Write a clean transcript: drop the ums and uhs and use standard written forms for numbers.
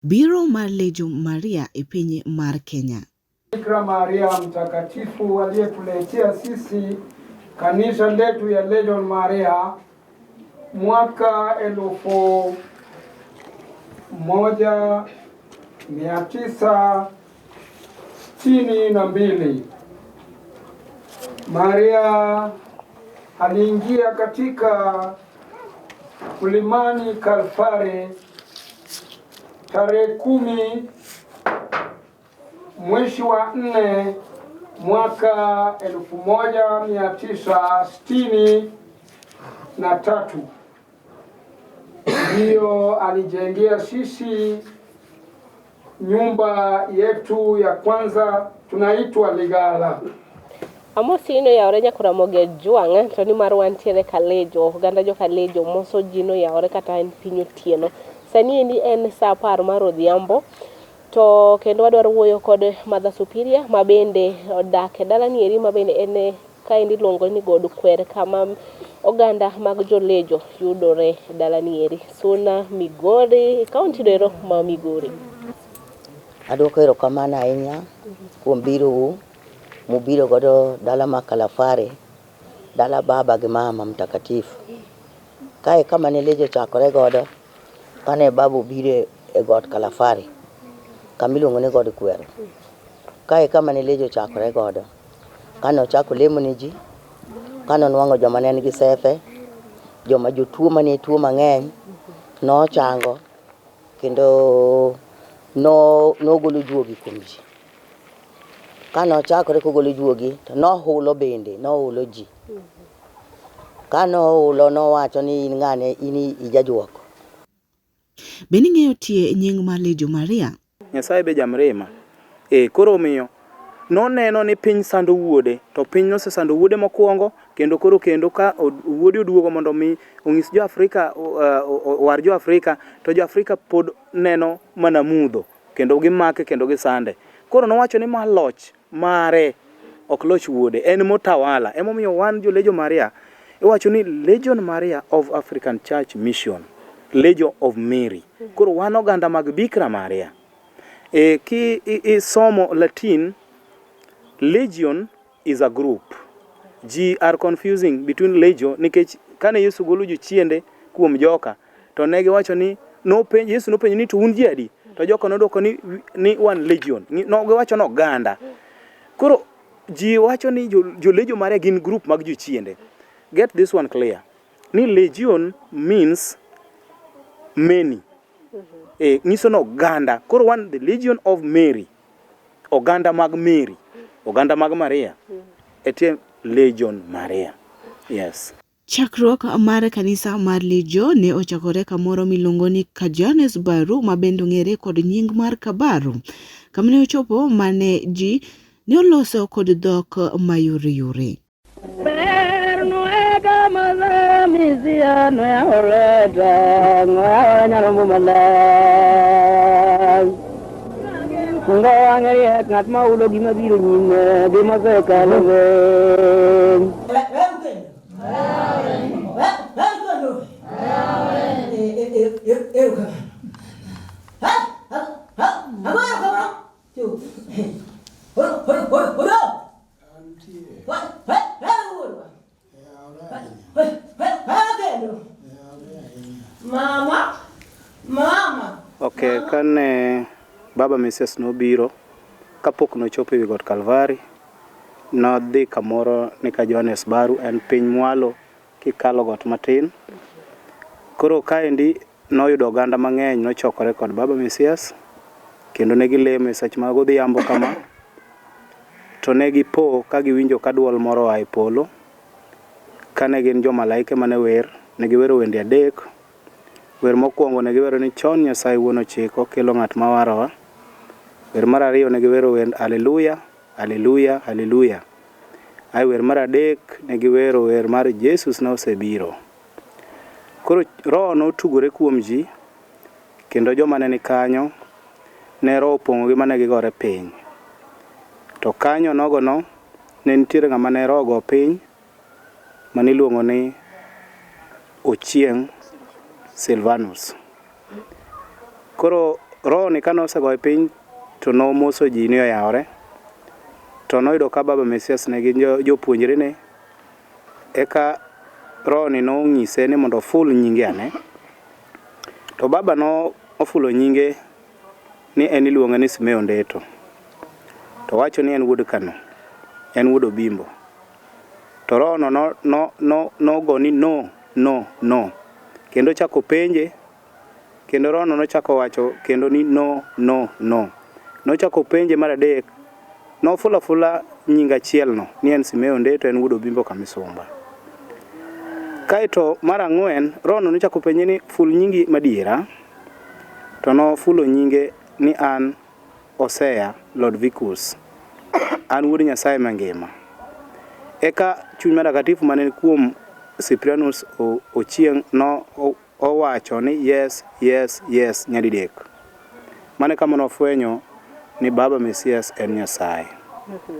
Biro mar Legio Maria e piny mar Kenya. Bikira Maria mtakatifu aliyetuletea sisi kanisa letu ya Legion Maria mwaka 1962. Maria aliingia katika mlimani Kalvari tarehe 10 mwezi wa 4 mwaka 1963. Ndiyo alijengea sisi nyumba yetu ya kwanza tunaitwa Ligala. Amosi ni oyawore nyaka Ramogi Ajwang' to nimar wantiere Kalejo, oganda jo Kalejo moso ji noyawore kata en piny otieno. Sani endi en saa 10 mar odhiambo to kendo wadwaro wuoyo kod Mother Superior ma bende odak e dalani eri ma bende en kaendi iluongo ni God Kwer kama oganda mag jolejo yudore e dalani eri. Suna Migori, kaunti ero ma Migori. Adwoko erokamano ahinya kuom birou mubiro godo dala ma Kalafare, dala baba gi mama mtakatifu. Kae kama ne Lejo ochakore godo kane baba obiro e got Kalafare, kama iluongo ni God Kwero. Kae kama ne Lejo ochakore godo. Kane ochako lemo ne ji, kane onwang'o joma ne nigi sefe, joma jotuo mane tuo mang'eny, nochango kendo nogolo juogi kuom ji. Kane ochakore kogolo juogi, to nohulo bende, nohulo ji. Kane ohulo nowacho ni in ng'ane, in ijajuok. Be ning'eyo tie nying mar Legio Maria? Nyasaye be jamrima. E, koro omiyo noneno ni piny sando wuode, to piny nosesando wuode mokwongo, kendo koro kendo ka wuode oduogo mondo mi onyis jo Afrika, owar jo Afrika, to jo Afrika pod neno mana mudho, kendo gimake kendo gisande. Koro nowacho ni ma loch mare, ok loch wuode, en motawala. Emomiyo wan jo Legio Maria, iwacho ni Legion Maria of African Church Mission, Legio of Mary. Koro wan oganda mag Bikira Maria. E, ki isomo Latin, Legion is a group. Ji are confusing between Legio nikech kane Yesu golo jochiende kuom joka, to ne giwacho ni nopenj Yesu nopenjo ni to un ji adi? To joka nodwoko ni wan Legion. No giwacho ni oganda. Koro ji wacho ni jo Legio Maria gin group mag jochiende. Get this one clear. Ni Legion means many. E, nyiso ni oganda. Koro wan the Legion of Mary. Oganda mag Mary. Oganda mag Maria. E tie Legion Maria. Yes. Chakruok mar kanisa mar Legio ne ochakore kamoro miluongo ni Kajanes Baru ma bende ong'ere kod nying mar Kabaru. Kama ne ochopo mane ji ne oloso kod dhok mayoreyore. Ng'at ma hulo gima biro nyime gi mosekalo. Mama, mama. Okay, kane Baba Mesias nobiro, kapok nochopo ewi got Kalvari, nodhi kamoro ni ka Johannes Baru, en piny mwalo kikalo got matin. Koro kaendi noyudo oganda mang'eny nochokore kod Baba Mesias, kendo ne gilemo e seche mag odhiambo kama, to ne gipo ka giwinjo ka duol moro oa e polo. Kane gin jomalaike mane wer, ne giwero wende adek. Wer mokwongo ne giwero ni chon Nyasaye wuon ochiko kelo ng'at ma warowa. Wer mar ariyo ne giwero wend Haleluya, Haleluya, Haleluya. Ae wer mar adek ne giwero wer mar Jesus ne osebiro. Koro roho notugore kuom ji kendo joma ne ni kanyo ne roho opong'ogi mane gigore piny. To kanyo nogono ne nitiere ng'ama ne roho ogo piny mane iluongo ni Ochieng' Silvanus. Koro Roho ni kane osegoye piny to nomoso ji ni oyawore. To noyudo ka Baba Mesias ne gin jopuonjrene. Eka roho ni nonyise ni mondo oful nyinge ane. To baba no ofulo nyinge ni en iluonge ni Simeo Ndeto. To wacho ni en wuod Kano, en wuod Obimbo. To roho no no no no nogo ni no no no. Kendo ochako penje kendo roho no nochako wacho kendo ni no no no. Nochako penje mar adek nofulo afula nying achielno ni en Simeo Ndeto en wuod Obimbo Kamisumba. Kaeto mar ang'wen roho no nochako penje ni ful nyingi madiera to nofulo nyinge ni an Hosea Lodvicus an wuod Nyasaye mangima. Eka chuny matakatifu mane ni kuom Cyprianus Ochieng' no owacho ni yes yes yes nyadidek. Mano e kama nofwenyo ni Baba Mesias en Nyasaye.